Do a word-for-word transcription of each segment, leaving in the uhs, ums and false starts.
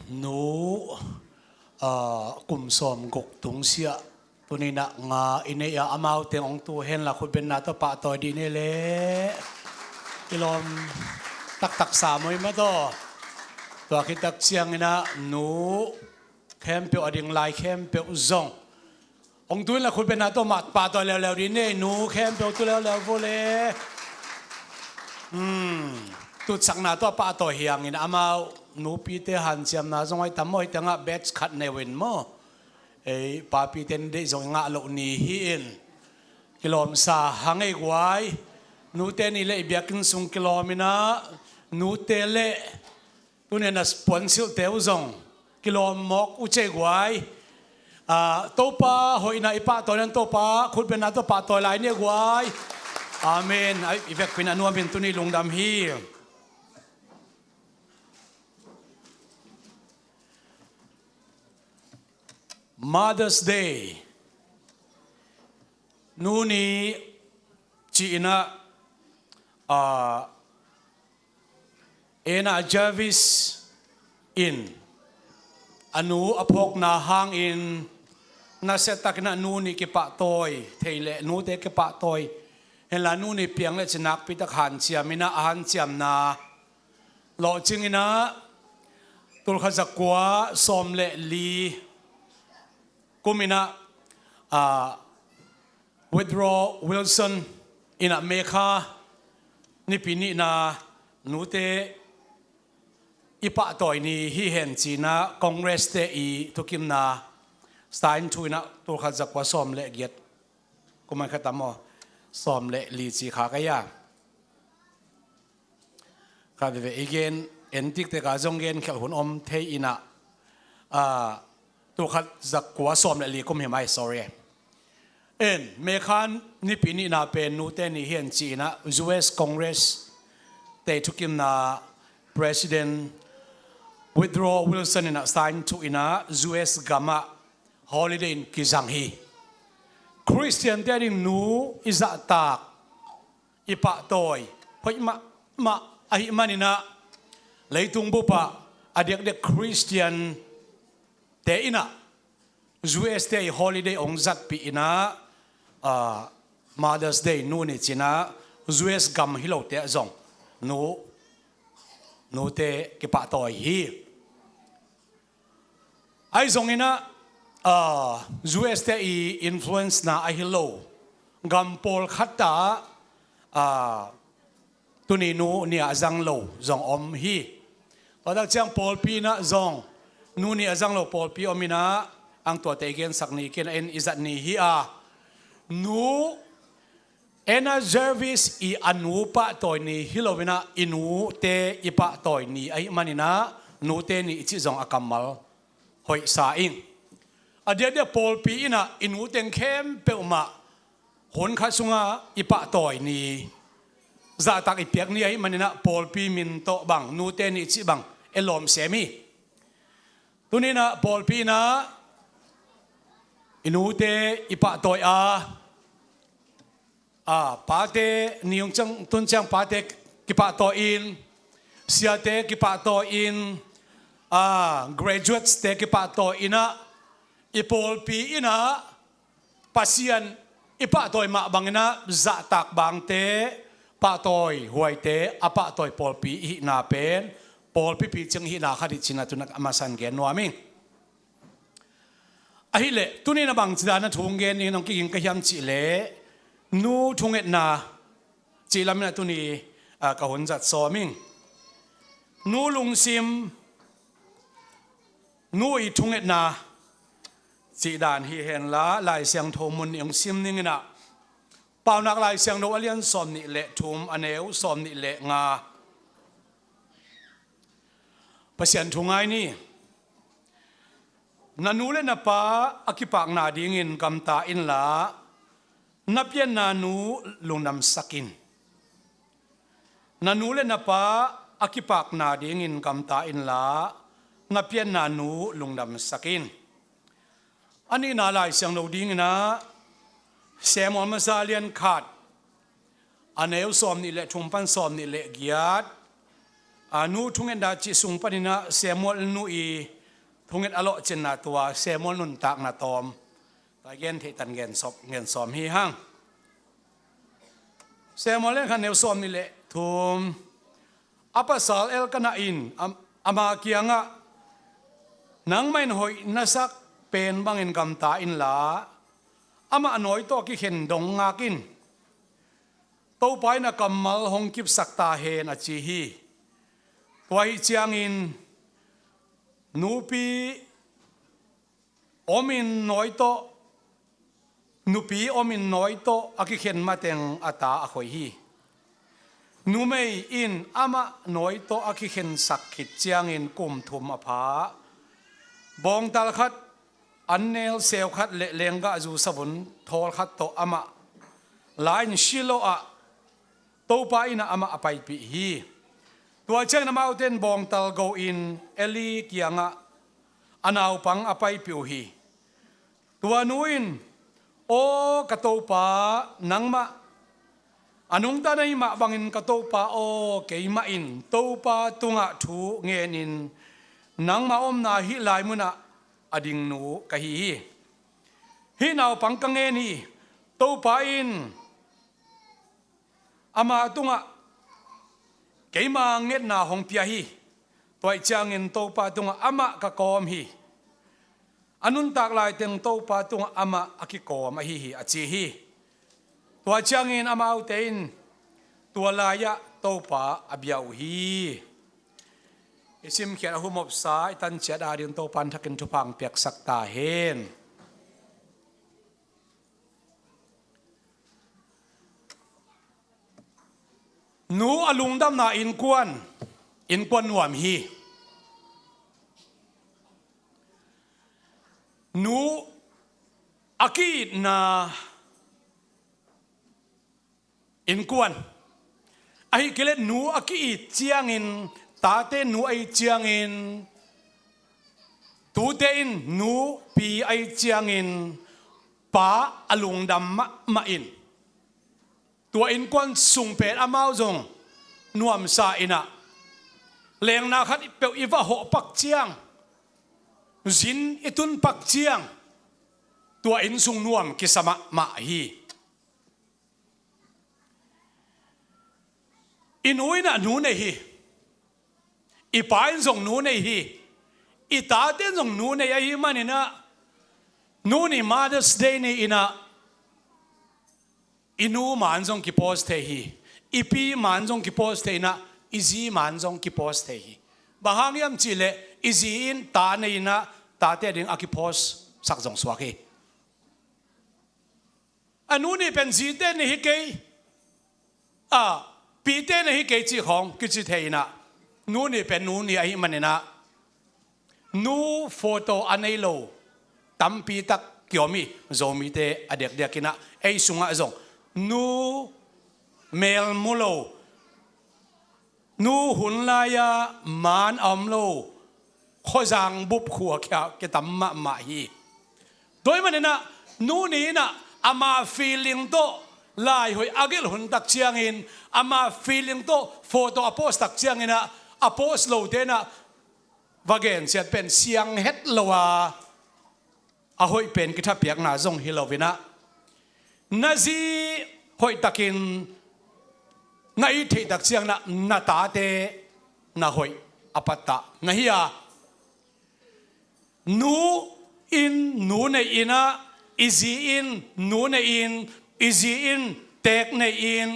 Nu, ah, kum sawm guk tungsiah tuninah nga i nei a, amau teng hong tu henla khutbetna tawh pahtawi dih ni le. Kilawm taktak sa mawimawt aw. Tua khit tak cianginah nu khempeuh, a ding lai khempeuh zong hong tu inla khutbetna tawh mah pahtawi leuleu dih ni, nu khempeuh tu leuleu vo le. Hmm. Tutsakna tawh pahtawi hi hangin amau nupite hanciamna zong ahi tam maw, hi tengah batch khat neu in maw. Ei papite ni deih zong i ngah loh ni hi in. Kilawmsa hang ei guai. Nute ni le i biakinn sung kilawm inah nute le tuni a na puansilhte uh zong kilawm mawk uh cei guai. Ah, Topa hoihna i pahtawi nan Topa khutbetna tawh pahtawi lai ni a guai. Amen. Ai, i vekpi in a nuam in tuni lungdam hi. Mother's Day. Nu ni ci-inah, ah, Anna Jarvis in a nu a phawkna hangin nasiatakinah nu ni kipahtawi thei le nute kipahtawi henla nu ni piang le ci nakpitak hanciam inah a hanciamna lawhcing inah tulkhat zakua sawm le li kum inah, ah, Woodrow Wilson inah May kha nipi nihna nute i pahtawi ni hi hen ci-inah Congress te i thukimna sign thu inah tulkhat zakua sawm le giat, kum a khat a maw, sawm le li ci kha ka hi a. Kha veve i gen, entik tek a zong gen khelh hun om thei inah, ah, tulkhat zakua sawm le li kum hi mai, sorry. En, May kha nipi nihna pen nute ni hi hen ci-inah U S Congress te i thukimna President Woodrow Wilson inah sign thu inah U S gamah holiday in kizang hi. Khristiante a ding nu i zahtak, i pahtawi hoih mahmah ahih maninah leitung bupah a diakdiak Khristiante inah U S te i holiday hong zatpih inah, ah, Mother's Day nu ni ci-inah U S gam hi lote ah zong nu, nute kipahtawi hi. Ahi zonginah, ah, U S te i influence na ahi lo gam pawlkhat ah, ah, tuni nu ni a zang lo zong om hi. Tua tak ciang pawlpi inah zong nu ni a zang lo pawlpi om inah ang tuate i gensak ni kei in a en i zat ni hi a, nu Anna Jarvis i a nu pahtawi ni hi lo inah i nute i pahtawi ni ahih maninah nute ni i cih zong a kammal hoihsa ing. A diakdiak pawlpi inah i nu teng khempeuh mah hun khat sungah i pahtawi ni, zahtak i piak ni ahih maninah pawlpi min tawh bang nute ni i cih bang e lawm sem hi. Tuninah pawlpi inah i nute i pahtawi a, a, pate ni hong ciang, tun ciang pate kipahtawi in, siate kipahtawi in, a, graduates te kipahtawi inah i pawlpi inah Pasian i pahtawi mah banginah zahtak bangte, pahtawi huaite a pahtawi pawlpi i hihna pen pawlpi picing i hihna khat hi ci-inah tun a masa in gen nuam ing. Ahileh tuni inah bangci dan a thu hong gen dingin hong kiging ka hiam cihleh nu thungetna cih lam inah tuni, ah, ka hun zat sawm ing. Nu lungsim, nu i thungetna cih dan hi henla Lai Siangtho mun nih hong sim ning inah Paunak Lai Siangtho a lian sawm nih le thum, a neu sawm nih le nga. Pasian thu ngai ni. Na nu le na pa a kipakna dingin gamta inla na pianna nu lungdamsak in. Na nu le na pa a kipakna dingin gamta inla na pianna nu lungdamsak in. A nihna Lai Siangtho dinginah Samuel masa lian khat, a neu sawm nih le thum pan sawm nih le giat, a, nu thungetna cih sung paninah Samuel nu i thunget a lawhcinna tua Samuel nuntakna tawm tua i gen theih tan gen sawm, gen sawm hi hang. Samuel lian khat neu sawm nih le thum. A pasal Elkanah in am-, ama kiangah, "Nangmah in hoih na sak pen bangin gamta inla, amah nawi tawh a kikhen dong ngak in. Topa in a kammal hong kipsak ta hen," a ci hi. Tua ahih ciangin nupi omin nawi tawh, nupi omin nawi tawh a kikhen mateng a ta a khoi hi. Numei in amah nawi tawh a kikhensak khit ciangin kum thum a pha. Bawngtal khat, annel seu khat le lenggahzu savun thawl khat tawh amah la-in Shiloh ah Topa in amah a paipih hi. Tua ciangin amaute in bawngtal go-in Eli kiangah a naupang a paipih uh hi. Tua nu in, "Aw ka Topa, nangmah a nungta na hih mah bangin ka Topa aw, keimah in Topa tungah thu ngenin nangmah omna hih lai munah a ding nu ka hi hi. Hih naupang ka ngen hi. Topa in ama tungah keima ngetna hong pia hi. Tua ahih ciangin Topa tungah amah ka kawm hi. A nuntak laiteng Topa tungah amah a kikawm ahi hi," a ci hi. Tua ciangin amaute in tua lai-ah Topa a bia uh hi. I simkhiat a humopsa i tanciat ading Topa in thakin thupha hong piaksak ta hen. Nu a lungdamna innkuan, innkuan nuam hi. Nu a ki-itna innkuan. Ahih kei leh nu a ki-it ciangin, tate nu a it ciangin, tute in nupi a it ciangin pa a lungdam mahmah in, tua innkuan sung pen amau zong nuamsa inah, lengna khat peuh i va hawh pak ciang, zin i tun pak ciang, tua inn sung nuam kisa mahmah hi. I nu inah nu nei hi. I pa in zong nu nei hi. I tate in zong nu nei ahih maninah, nu ni Mother's Day ni inah i nu man zong kipost thei hi. I pi man zong kipost thei inah, i zi man zong kipost thei hi. Bang hang hiam cihleh i zi in ta nei inah tate ading a kipost sak zong suak hi. A nu ni pen zite ni hi kei, a pite ni hi kei cih khawng kici thei inah, nu ni pen nu ni ahih maninah, nu photo a nei lo tampi tak kiom hi. Zomite a diakdiak inah, ei sungah zong nu mel mu lo, nu hun lai-a man a om lo, khuazang bup khua kia kitam mahmah hi. Tua ahih maninah, nu ni inah ama feeling tawh lai hoih a gelh hun tak ciangin, ama feeling tawh photo a post tak cianginah, a post lote inah va gensiat pen siang het lo a, a hoih pen kithapiakna zong hi lo inah, na zi hoihtakin na it theih tak cianginah na tate na hoih a pattah na hi a, nu in nu nei inah, i zi in nu nei in, i zi in teek nei in,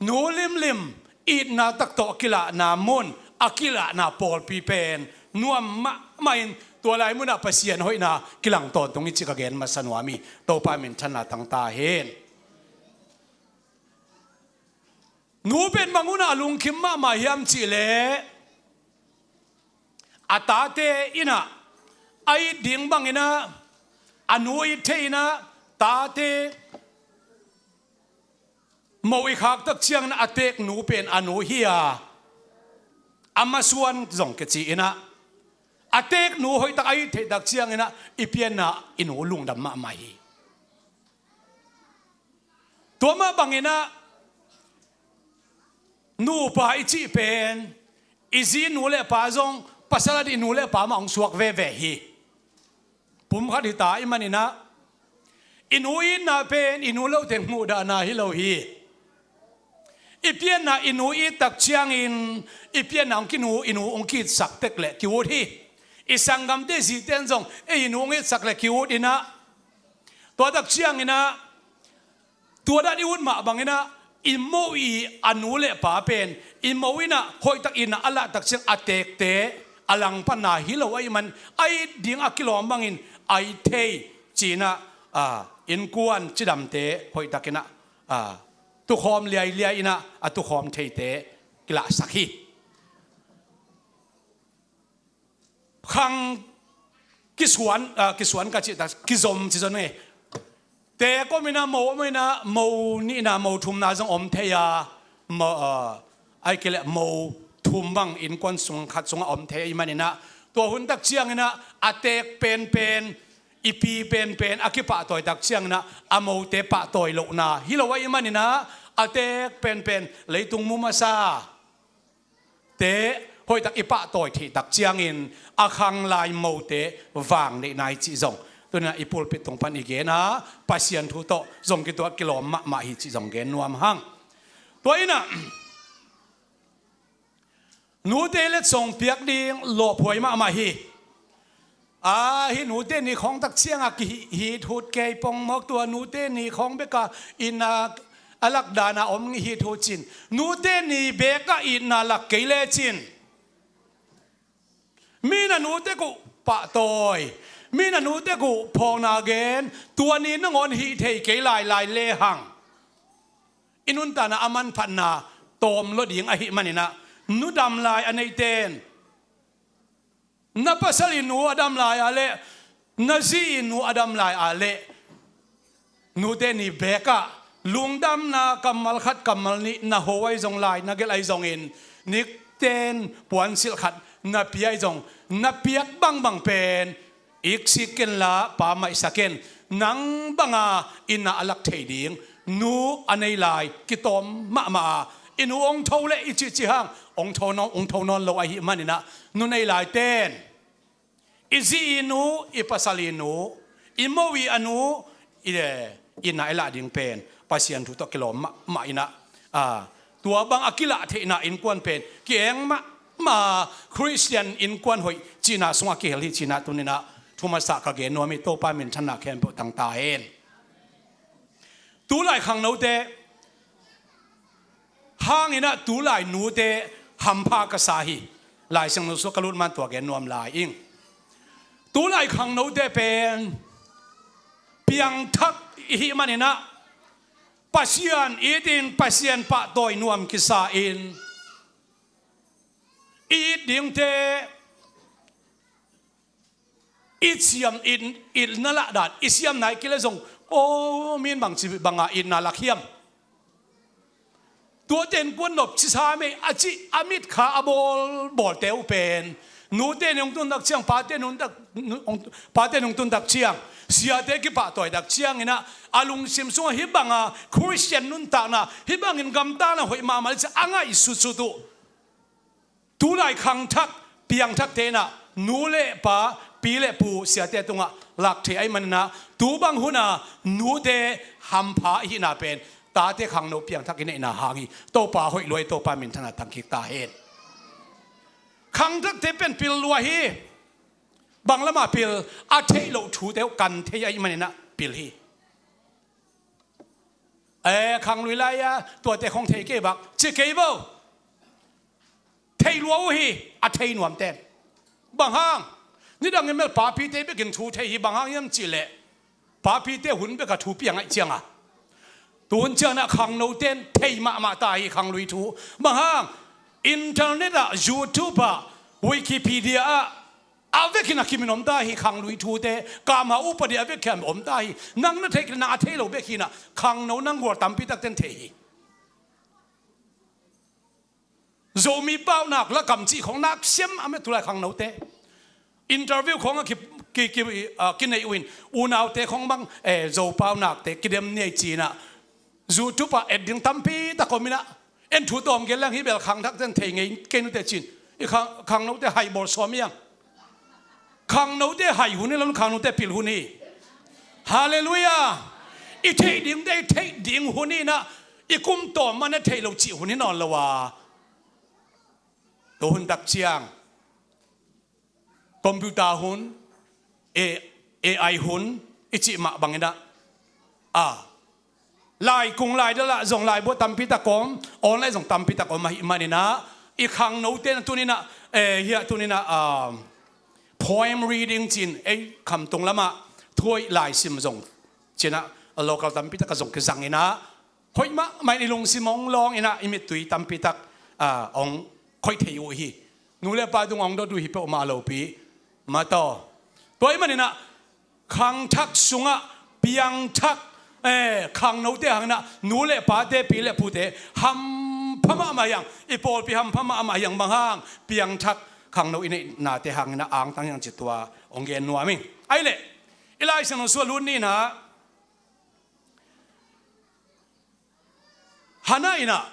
nu limlim itna tak tawh a kilahna mun, a kilahna pawlpi pen nuam mahmah in, tua lai munah Pasian hoihna kilang tawntung hi cih ka gen masa nuam hi. Topa minthanna tang ta hen. Nu pen bang hunah a lungkim mahmah hiam cihleh, a tate inah a it ding banginah, a nu it thei inah, tate mo i khak tak ciangin a teek nu pen a nu hi a, a masuan zong kici inah, a teek nu hoihtak a it theih tak cianginah i pianna i nu lungdam mahmah hi. Tua mah banginah nupa i cih pen I zi nu le pa zong pasal a dih nu le pa mah hong suak veve hi. Pumkhat hita ahih maninah i nu itna pen i nu lo teng hmuhdahna hi lo hi. I pianna i nu it tak ciangin i pianna hong kinu i nu hong kiitsak tek leh ki-ut hi. I sanggamte zite in zong ei i nu hong itsak leh ki-ut inah, tua tak cianginah tua dan i ut mah banginah i mo i a nu le pa pen i mo inah hoihtak itna a lah tak ciang a teekte a langpanna hi lo ahih man a it ding a kilawm bangin a it thei ci-inah, a, innkuan cidamte hoihtakinah, a, tukhawm liailiai inah a tukhawm theite kilahsak hi. Khang kisuan, ah, kisuan ka cih ta, kizom ci zon nge. Teek om inah mo om inah mo nihna mo thumna zong om thei a, mo, ah, ahih kei leh mo thum bang innkuan sung khat sungah om thei ahih maninah tua hun tak cianginah a teek penpen, i pi penpen a kipahtawi tak cianginah a mote pahtawi lohna hi lo ahih maninah a teek penpen leitung mu masa te hoihtak i pahtawi theih tak ciangin a khanglai mote vang neihna hi cih zong tuninah i pulpit tung pan i gen a, Pasian thu tawh zong kituah kilawm mahmah hi cih zong gen nuam hang. Tua inah nute letsong piak ding lawphuai mahmah hi. A, hih nute ni khawng tak ciangah kihit hut kei pongmawk, tua nute ni khawng bekah itna a lak dana om hit hut cin. Nute ni bekah itna lak kei lecin, mi na nute kuh pahtawi, mi na nute kuh phawkna gen, tua ni nangawn hih thei kei lailai lehang i nuntakna a manphatna tawm lua ding ahih maninah nu damlai a neite in, na pasal i nu a dam lai a leh na zi i nu a dam lai a leh nute ni bekah lungdamna kammal khat kammal nih na ho ahi zong lai na gelh ahi zongin nikten puansilh khat na pia ahi zong na piak bangbang pen iksik kenla pa maihsak ken, nang banga itna a lak thei ding nu a nei lai kitawm mahmah a, i nu ong tho leh i cihcih hang ong tho nawn, ong tho nawn lo ahih maninah nu nei laiten i zi i nu, i pasal i nu, i mo i a nu, i, itna i lah ding pen Pasian thu tawh kilawm mahmah inah, a, tua bang a kilah theihna innkuan pen ki-eng mahmah, Khristian innkuan hoih cihna sungah kihel hi cihna tuninah thu masa ka gen nuam hi. Topa minthanna khempeuh tang ta hen. Tulai khangnote hanginah tulai nute hampha ka sa hi. Lai Siangtho sungah ka lut man tua gen nuam lai ing. Tulai khangnote pen piangthak i hih maninah Pasian itin Pasian pahtawi nuam kisa in i it dingte i siam, it, itna lah dan i siamna i kile zong, aw, min bangci banga itna lak hiam? Tuate innkuan nop cisa mei a cih a mitkha a bawlbawlte uh pen nute nungtun tak ciang, pate nungtak, nu-, ong-, pate nungtun tak ciang, siate kipahtawi tak cianginah a lungsim sungah hih banga Khristian nuntakna, hih bangin gamtatna hoih mahmah le cih a ngaihsutsut uh. Tulai khangthak piangthakte inah nu le pa, pi le pu, siate tungah lak thei ahih maninah tu bang huna nute hampha i hihna pen tate khangno piangthak i neihna hang hi. Topa hoih lua hi. Topa minthanna tangkik ta hen. Khangthakte pen pil lua hi. Bang lamah pil? A theih loh thute uh kan thei ahih maninah pil hi. E, khanglui lai-a tuate khong thei kei bak ci kei bo. Thei lua uh hi, a thei nuamten. Bang hang? Nidangin mel papite bekin thu thei hi. Bang hang hiam cihleh papite hun beka thu piang ahih cianga. Tuhun cianah khangnoten thei mahmah ta hi khanglui thu. Bang hang? Internet ah, YouTube ah, Wikipedia ah a vekin a kimin om ta hi. Khanglui thute, kamha upadi a vekin om ta hi. Nang na theih kei nang a thei lo bek hinah khangno nang gual tampi takten thei hi. Zomi paunak lakam cih khong nak siam a met tulai khangnote. Interview khong a ki, ki, ki, a, kinei uh in unaute khong bang, eh, Zo paunakte kidem niai cinah YouTube ah et ding tampi tak om inah en thu tawm gen lang hi bel khangthakten thei ngei kei nute cin. I khang, khangnote hai bawl sawm hiang. Khangnote hai hun hi lo, khangnote pil hun hi. Halleluiah. I theih dingte i theih ding hun hi inah, i kum tawm mah na theih lo cih hun hi nawn lo a. Tua hun tak ciang computer hun, A, AI hun i cih mah bang inah, a, lai kung lai dal ah zong laibu tampi tak om, online zong tampi tak om ahih man inah, i khangnote na tuni inah, eh, hiah tuni inah, ah, poem reading ci-in ei khamtung lamah thu hoih lai sim zong ci-in ah, local tampi tak ah zong kizang inah, hoih mahmah in i lungsim hong lawng inah, i mittui tampi tak, ah, hong khoih thei uh hi. Nu le pa tung hong dot uh hi peuhmah lopi mah tawh. Tua ahih man inah khangthak sungah piangthak, eh, khangnote hang inah, nu le pate, pi le pute hampha mahmah hiang, i pawlpi hampha mahmah hiang, bang hang, piangthak khangno i neihnate hang inah angtang hiang cih tua hong gen nuam ing. Ahih leh i Lai Siangtho sung ah lut ni inah, Hannah inah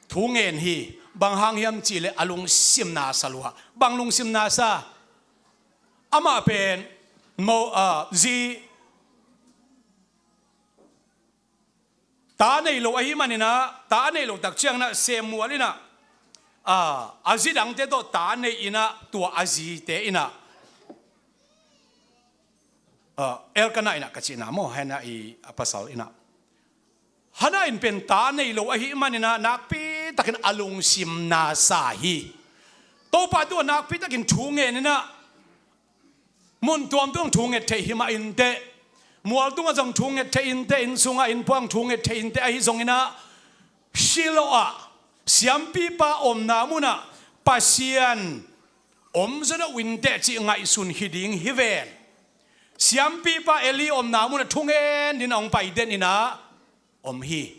thu ngen hi. Bang hang hiam cih leh a lungsim na sa lua. Bang lungsim na sa? Amah pen mo, ah, zi, ta nei lo ahih man inah, ta a nei lo tak ciang inah Samuel inah, ah, a zi dangte tawh ta nei inah, tua a zite inah, ah, Elkanah inah ka cihna maw, Hannah i a pasal inah, Hannah in pen ta nei lo ahih man inah nakpi takin a lungsim na sa hi. Topa tungah nakpi takin thu ngen inah, mun tuamtuam thu nget theih hi mah inteh, mual tungah zong thu nget theih inteh, inn sungah inn puang thu nget theih inteh, ahi zong inah Shiloh ah siampipa omna munah Pasian om zaw deuh inteh cih ngaihsun hi ding hi ven. Siampipa Eli omna munah thu ngen dingin hong pai den inah om hi.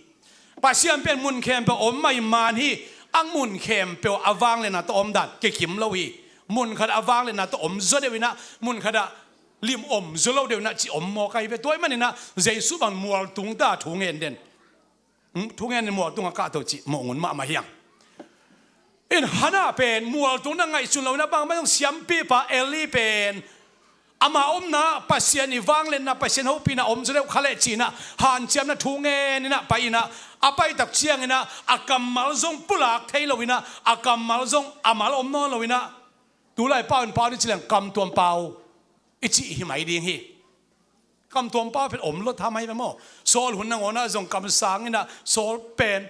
Pasian pen mun khempeuh om mah hi man hi. A mun khempeuh a vangliatna tawh om dan kikim lo hi. Mun khat a vangliatna tawh om zaw deuh inah, mun khat ah lim om zaw lo deuh inah cih om mawk ahi ve. Tua ahih man inah Jesu bang mual tung ta thu ngen den. Hmm, thu ngen in mual tungah kahto cih mawh ngun mahmah hiang. In Hannah pen mual tung na ngaihsun lo inah, bangmah zong siampipa Eli pen ama omna, Pasian i vangliatna, Pasian hopihna om zaw deuh kha leh ci inah hanciamna thu ngen inah pai inah, a pai tak ciang inah a kammal zong pulak thei lo inah, a kammal zong a mal om nawn lo inah, tulai pau in pau ni ci leng kamtuam pau i cih hi mai ding hi. Kamtuam pau pen om lua tham ahi ve maw. Saul hun nangawn ah zong kamsang inah Saul pen,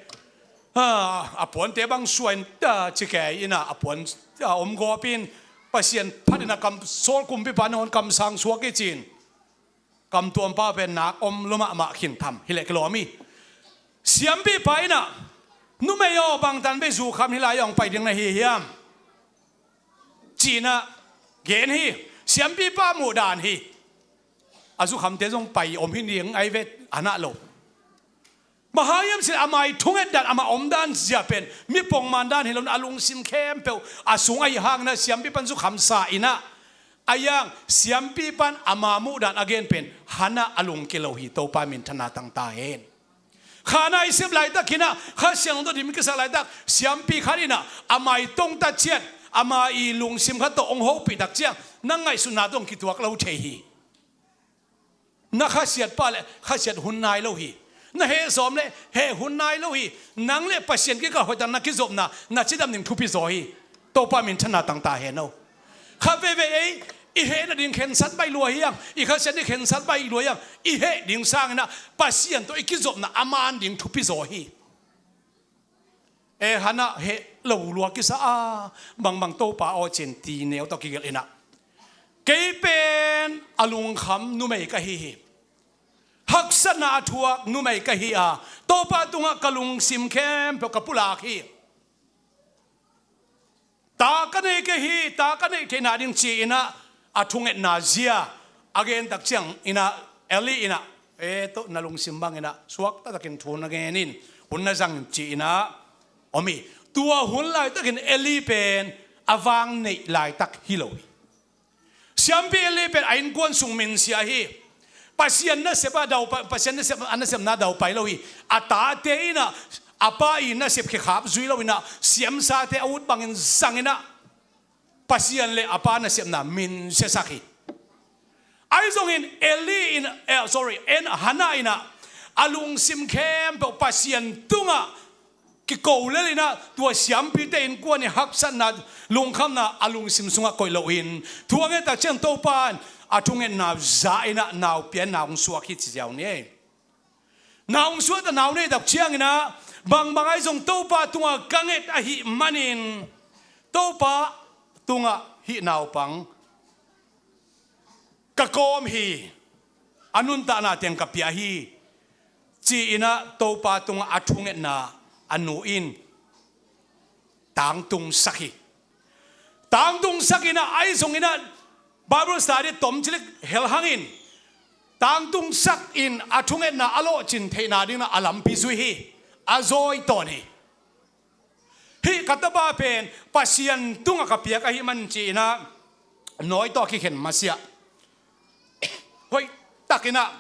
ah, a puante bang suah in, ah, ci kei inah a puan, ah, om gawp in, Pasian phat inah kam, Saul kumpipa nangawn kamsang suak hi ci-in, kamtuam pau pen nak om lua mahmah khin tham hi leh kilawm hi. Siampipa inah, numei aw, bangtan bei zukham hih lai ah hong pai ding na hi hiam? Ci inah gen hi. Siampipa muh dan hi. A zukhamte zong pai om hi ding ahi ve, Hannah lo. Bang hang hiam cih leh ama i thunget dan, ama om dan zia pen mi pongman dan hi lo inah, a lungsim khempeuh a sung ahi hang inah siampipan zukham sa inah, a yang siampipan ama muh dan a gen pen Hannah a lungkia lo hi. Topa minthanna tang ta hen. Kha na i sep laitak inah, Kha Siangtho dim kisak laitak, siampi khat inah ama i tongtat ciat, ama i lungsim khat tawh hong hopih tak ciang, na ngaihsutna tawh hong kituak lo thei hi. Na khasiat pah leh khasiat hun nai lo hi. Na heh sawm leh heh hun nai lo hi. Nang le Pasian kikal hoihtak na kizopna, na cidam ding thupi zaw hi. Topa minthanna tang ta hen aw. Kha veivei ei i heh nading khensat baih lua hiang, i khasiat ding khensat baih lua hiang, i heh ding sang inah Pasian tawh i kizopna a man ding thupi zaw hi. E, Hannah heh lo lua kisa a, bangbang Topa aw ci-in ti neu tawh kigelh inah, kei pen a lungkham numei ka hi hi. Haksatna a thuak numei ka hi a, Topa tungah ka lungsim khempeuh ka pulak hi. Ta ka nei kei hi, ta ka neih theihna ding ci inah a thungetna zia a gen tak ciang inah Eli inah, e, toh na lungsim bang inah suak taktakin thu na ngen in, hun na zang in ci inah om hi. Tua hun laitakin Eli pen a vang neih laitak hi lo hi. Siampi Eli pen a innkuan sung minsia hi. Pasian nasep a dau pai, Pasian nasep, a nasepna dau pai lo hi. A tate inah a pa i nasep khekhap zui lo inah siamsate a ut bangin zang inah Pasian le a pa nasepna minsiasak hi. Ahi zongin Eli in, eh, sorry, en Hannah in ah a lungsim khempeuh Pasian tungah kiko lel in ah, tua siampite innkuan i haksatna, lungkhamna a lungsim sungah koih loin, thu a nget tak ciang Topa in a thungetna za in ah nau pia in, nau hong suak hi ci ziau ni. Nau hong suak a, nau nei tak ciangin ah, bangbang ahi zong Topa tungah ka nget ahih manin, Topa tungah hih naupang ka kawm hi, a nuntakna teng ka pia hi, ci-in ah Topa tungah a thungetna a nu in tangtungsak hi. Tangtungsak in ah, ahi zongin ah Bible study tom cilik hel hangin, tangtungsak in a thungetna a lawhcin theihna dingin ah a lampi zui hi, a zawi tawn hi. Hih ka tapa pen Pasian tungah ka piak ahih man ci-in ah nawi tawh kikhen masiah. Hoih takin ah,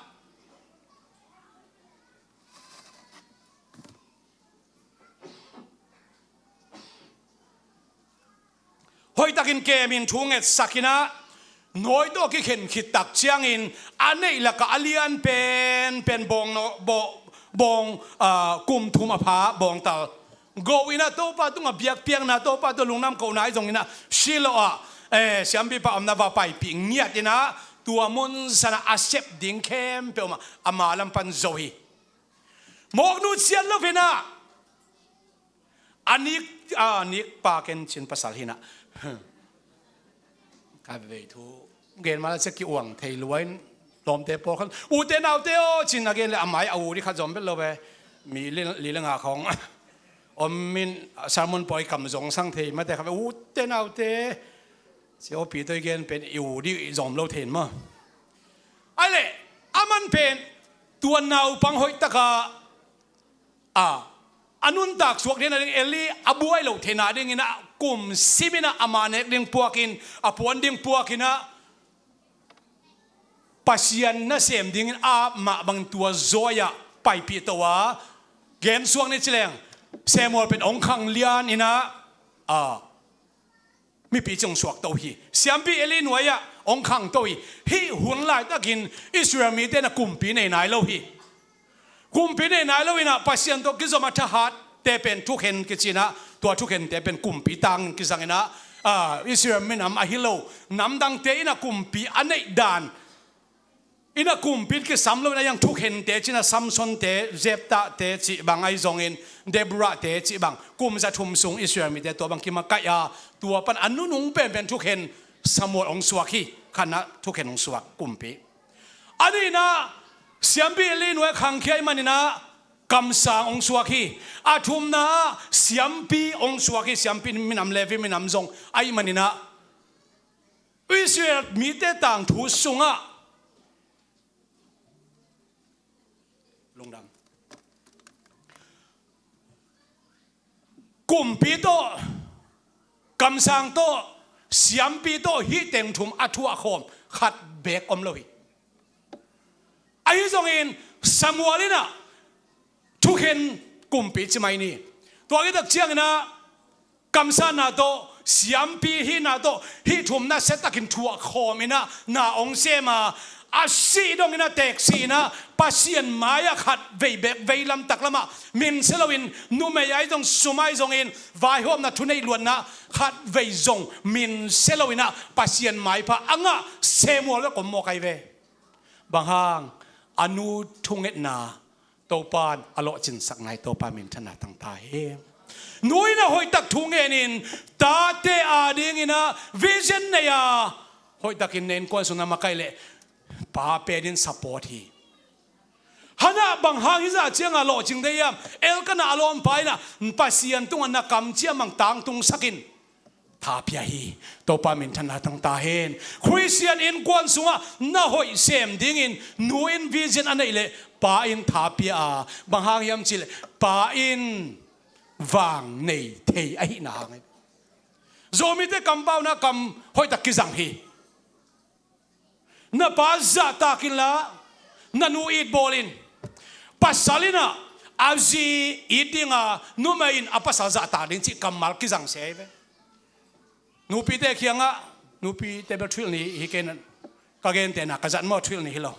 hoih takin kemin thu ngetsak in ah, nawi tawh kikhen khit tak ciangin a neih lakah a lian penpen bawng no, bawng, bawng, ah, kum thum a pha bawngtal go in ah Topa tungah biakpiakna, Topa tawh lungdam kohna ahi zongin ah Shiloh ah, eh, siampipa omna va paipih ngiat in ah tua mun sanah a sep ding khempeuh mah ama lam pan zo hi. Mawknu ciat lo in ah, a nik, a nik pa ken cin pasal hi in ah, ka vei thu gen mah la cia ki uang thei lua in, lawmte pawl khan, "Ute naute aw," cin a gen le a mai a u dih khat zom vet lo ve. Mi li, li le nga khawng om in, sermon pawi kam zong sang thei mate kha ve, "Ute naute," ci, aw pi toi gen pen i u dih i zom lo thei in maw. Ai le, a man pen tua naupang hoih taka a, a nuntak suak ding a ding, Eli a buai lo theihna dingin ah kum sim in ah ama nek ding puakin, a puan ding puakin ah, Pasian nasem dingin a mah bangin tua zawi ah paipih to a, gen suak ni ci leng, Samuel pen hong khang lian in ah, a, mipi ci hong suak to hi. Siampi Eli nuai ah hong khang to hi. Hih hun laitakin Israel mite in ah kumpi nei nai lo hi. Kumpi nei nai lo in ah Pasian tawh kizom a thahatte pen thukhen kici in ah, tua thukhente pen kumpi tangin kizang in ah, ah, Israel minam ahi lo namdangte in ah kumpi a neih dan in ah kumpi in kisam lo in ah, a yang thukhente ci in ah Samsonte, Jepthate cih bang ahi zongin, Deborahte cih bang, kum za thum sung Israel mite tua bang kimakaih a, tua pan a nunung penpen thukhen Samuel hong suak hi. Khatna thukhen hong suak kumpi. A nihna, siampi Eli nuai khangkhia ahih manin ah kamsang hong suak hi. A thumna ah siampi hong suak hi. Siampi minam, Levi minam zong ahih manin ah Israel mite tangthu sungah, lungdam, kumpi tawh, kamsang tawh, siampi tawh hih teng thum a thuah khawm khat beek om lo hi. Ahi zongin Samuel in ah thukhen kumpi ci mai ni. Tua hi tak ciangin ah kamsanna tawh, siampi hihna tawh, hih thum nasia takin thuah khawm in ah na hong sem a, a sih dongin ah teeksi in ah Pasian mai-ah khat vei beek, vei lamtak lamah min sia loin, numei ahi zong, sum ahi zongin, vaihawmna thuneih luatna khat vei zong min sia loin ah Pasian maipha a ngah Samuel bek om mawk ahi ve. Bang hang? A nu thungetna Topa in a lawhcinsak nai, Topa minthanna tangta hi. Nu in ah hoihtak thu ngenin, tate a dingin ah vision nei a, hoihtakin na innkuan sung na makaih leh pa pen in support hi. Hannah bang hang hih zah ciangah lawhcing dei hiam? Elkanah a lawmpa in ah Pasian tungah na kamciam bang tangtungsak in, tha pia hi. Topa minthanna tangta hen. Khristian innkuan sungah na hoih sem dingin nu in vision a neih leh pa in tha pia a, bang hang hiam cih leh pa in vang nei thei ahihna hang hi. Zomite kampauna kam hoihtak kizang hi. Na pa zahtak inla, na nu it bawl in. Pasal in ah a zi it ding a, numei in a pasal zahtak ding cih kammal kizang se hi ve. Nupite kiangah, nupite bel thuhilh ni hi kei na, ka gentehna ka zat maw, thuhilh ni hi lo.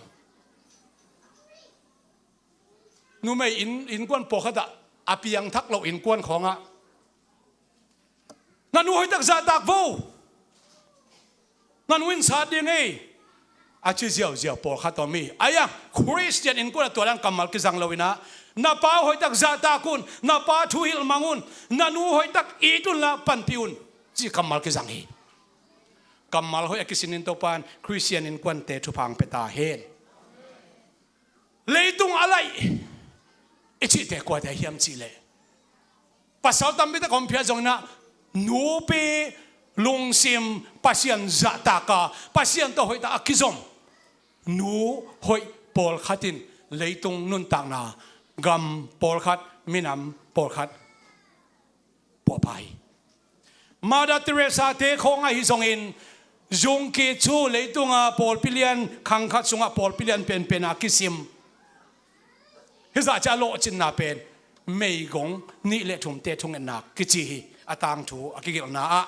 Numei inn, innkuan pawlkhatah a piangthak lo innkuan khawngah, "Na nu hoihtak zahtak vo. Na nu in sat ding ei," a ci ziauziau pawlkhat om hi. Ahi a, Khristian innkuan a tua dan kammal kizang lo inah, "Na pa hoihtak zahtak un, na pa thuhilh mang un, na nu hoihtak it unla panpih un," ci kammal kizang hi. Kammal hoih a kisin in Topan Khristian innkuante thupha hong pia ta hen. Leitung a laih i cihte kuate hiam cihleh, pasal tampi tak om phiat zong inah, nupi lungsim Pasian zahtak a, Pasian tawh hoihtak a kizom nu hoih pawlkhat in leitung nuntakna, gam pawlkhat, minam pawlkhat puahpha hi. Mother Teresa te khawng ahi zongin, zungkit cu leitunga pawlpi lian khangkhat sungah pawlpi lian penpen a kisim. Hizah ciah lawhcinna pen meigong nih le thumte thungetnak kici hi, a tangthu a kigelhna ah.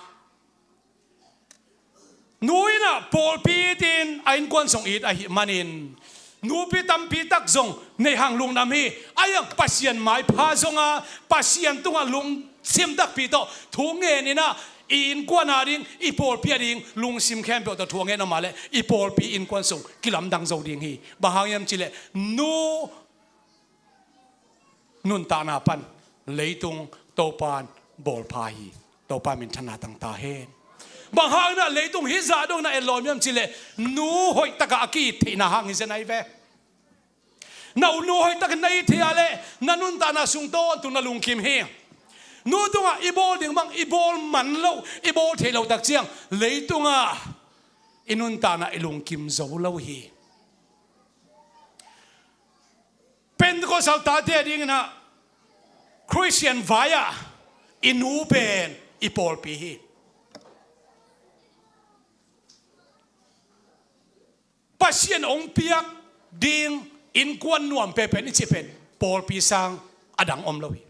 Nu inah pawlpi itin a innkuan sung it ahih manin, nupi tampi tak zong neihang lungdam hi. Ahi a, Pasian maipha zonga, Pasian tungah lungsim takpi tawh thu ngen inah, i innkuan a ding, i pawlpi a ding lungsim khempeuh tawh thu a ngen amah leh, i pawlpi innkuan sung kilamdang zo ding hi. Bang hang hiam cihleh, nu nuntakna pan leitung Topan bawlpha hi. Topa minthanna tang ta hen. Bang hang inah leitung hizah dong inah etlawm hiam cihleh, nu hoihtakah a ki-it theihna hang hi zen ahi ve. Na nu hoihtakin na it theih ah leh, na nuntakna sung tawntung na lungkim hi. Nu tungah i bawl ding bang i bawl man loh, i bawl theih loh tak ciang, leitungah i nuntakna i lungkim zo lo hi. Pentecostal tate a dinginah Khristian vai-ah i nu pen i pawlpi hi. Pasian hong piak ding innkuan nuam penpen i cih pen pawlpi sang a dang om lo hi.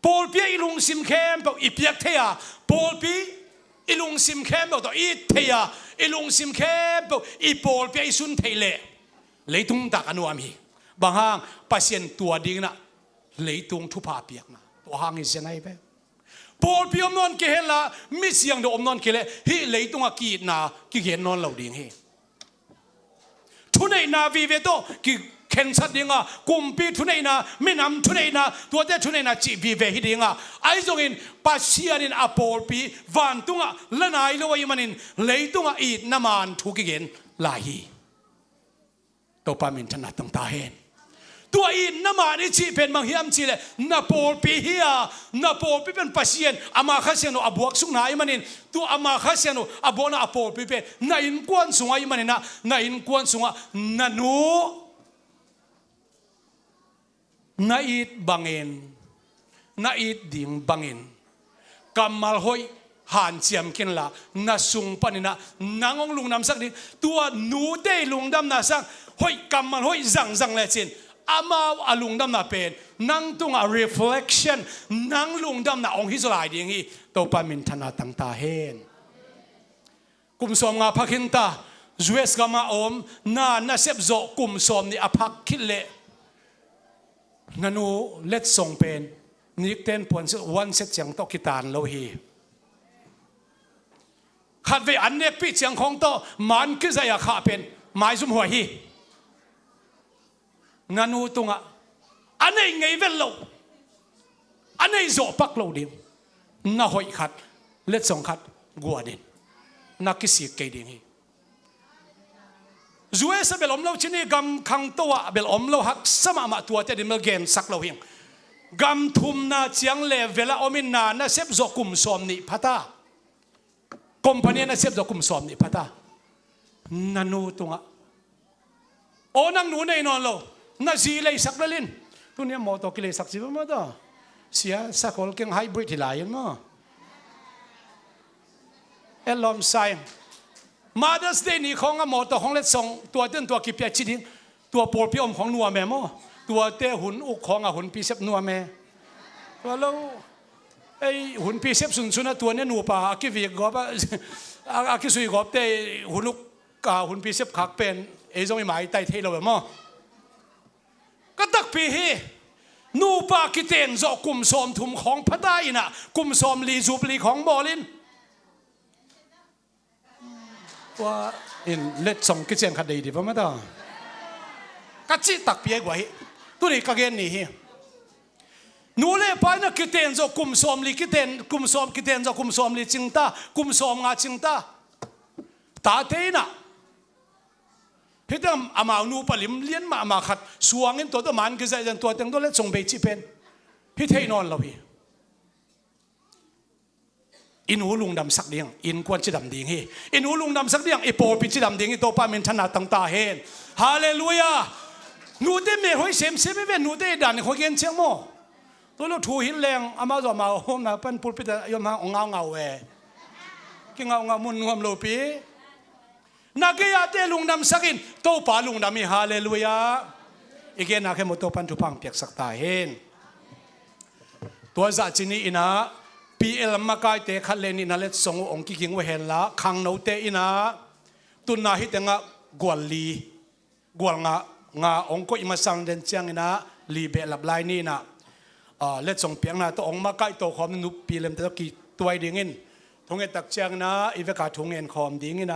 Pawlpi ah i lungsim khempeuh i piak thei a, pawlpi i lungsim khempeuh tawh i it thei a, i lungsim khempeuh i pawlpi ah i sun theih leh leitung tak a nuam hi. Bang hang? Pasian tua dinginah leitung thupha piakna tua hang hi zen ahi ve. Pawlpi om nawn kei henla, mi siangtho om nawn kei leh hih leitungah ki-itna kigen nawn lo ding hi. Thuneihna vive tawh kikhensat dinga, kumpi thuneihna, minam thuneihna, tuate thuneihna cih vive hi dinga, ahi zongin Pasian in a pawlpi vantungah la nai lo ahih manin leitungah itna man thu kigen lai hi. Topa minthanna tang ta hen. Tua itna man i cih pen bang hiam cihleh, na pawlpi hi a, na pawlpi pen Pasian ama Kha Siangtho a buaksukna ahih manin, tua ama Kha Siangtho a buakna a pawlpi pen na innkuan sungah ahih maninah, na innkuan sungah na nu na it bangin, na it ding bangin, kammal hoih hanciam kinla, na sung paninah nang hong lungdamsak ding. Tua nute i lungdamna sang hoih, kammal hoih zangzang lecin, amau a lungdamna pen nang tungah reflection, nang lungdamna hong hi zaw lai ding hi. Topa minthanna tang ta hen. Kum sawmnga phakhin ta, U S gam ah a om, na nasep zawh kum sawmnih a phak khit leh, na nu letsong pen nikten puan set, one set ciang tawh kitan lo hi. Khatvei an nekpih ciang khawng tawh man kizaih a khah pen maizum huai hi. Na nu tungah a neih ngei vet loh, a neih zawh pak loh ding, na hoih khat, letsong khat guan in, na kisik kei ding hi. U S ah bel om lo cin hi, gam khangto ah bel om lo, haksa mahmah, tuate din bel gensak lo hing. Gam thumna ciang level ah om in na nasep zawh kum sawmnih phata. Company ah nasep zawh kum sawmnih phata. Na nu tungah, aw, nang nu nei nawn lo, na zi leisak lel in. Tuni a mawtaw kileisak ci maw mawtaw. Sia, sakhol keng hybrid hi lai in maw. Etlawm sa ing. Mother's Day ni khawng a mawtaw khawng letsong, tuate in tua kipia ci ding. Tua pawlpi om khawng nuam e maw. Tuate hun uk khawng a hunpi sep nuam e. Tua lo. Ei, hunpi sep sunsun a tua ne nupa a kivik gawp a, a, a kisui gawpte hun uk, a, hunpi sep khak pen ei zong i maitai thei lo e maw? Ka takpi hi. Nupa kiten zawh kum sawm thum khawng phata inah kum sawm li zupli khawng bawl in. Tua in letsong kician khat dei di va mata. Ka cih takpi ai guai hi. Tuni ka gen ni hi. Nu le pa inah kiten zawh kum sawm li kiten, kum sawm kiten zawh kum sawm li cingta, kum sawm nga cingta. Tate inah hite amau nupa lim lian mahmah khat suangin tua tawh man kizaih zan tua teng tawh letsong bei cih pen hi thei nawn lo hi. I nu lungdamsak ding, innkuan cidam ding hi. I nu lungdamsak ding, i pawlpi cidam ding hi. Topa minthanna tang ta hen. Halleluiah. Nute mel hoih semsem i ve, nute i dan i khuagen ciang maw? Tua lo thu hil leng amau zong amau hawmna pan pulpit ah i om hang ong ngaungau e. Kingaungau mun nuam lopi. Na gei-ate lungdamsak in, Topa lungdam hi. Halleluiah. I genna khempeuh Topan thupha piaksak ta hen. Tua zah ci ni inah P L makaite khat le nihna letsong uh ong kiging uh henla, khangnote inah tunna hi tengah gual li, gual nga, nga ong koih masang den ciang inah li behlap lai ni inah, a, letsong piakna tawh ong makaih to khawm nupi lemte tawh kituai dingin thunget tak ciang inah i veka thungen khawm ding inah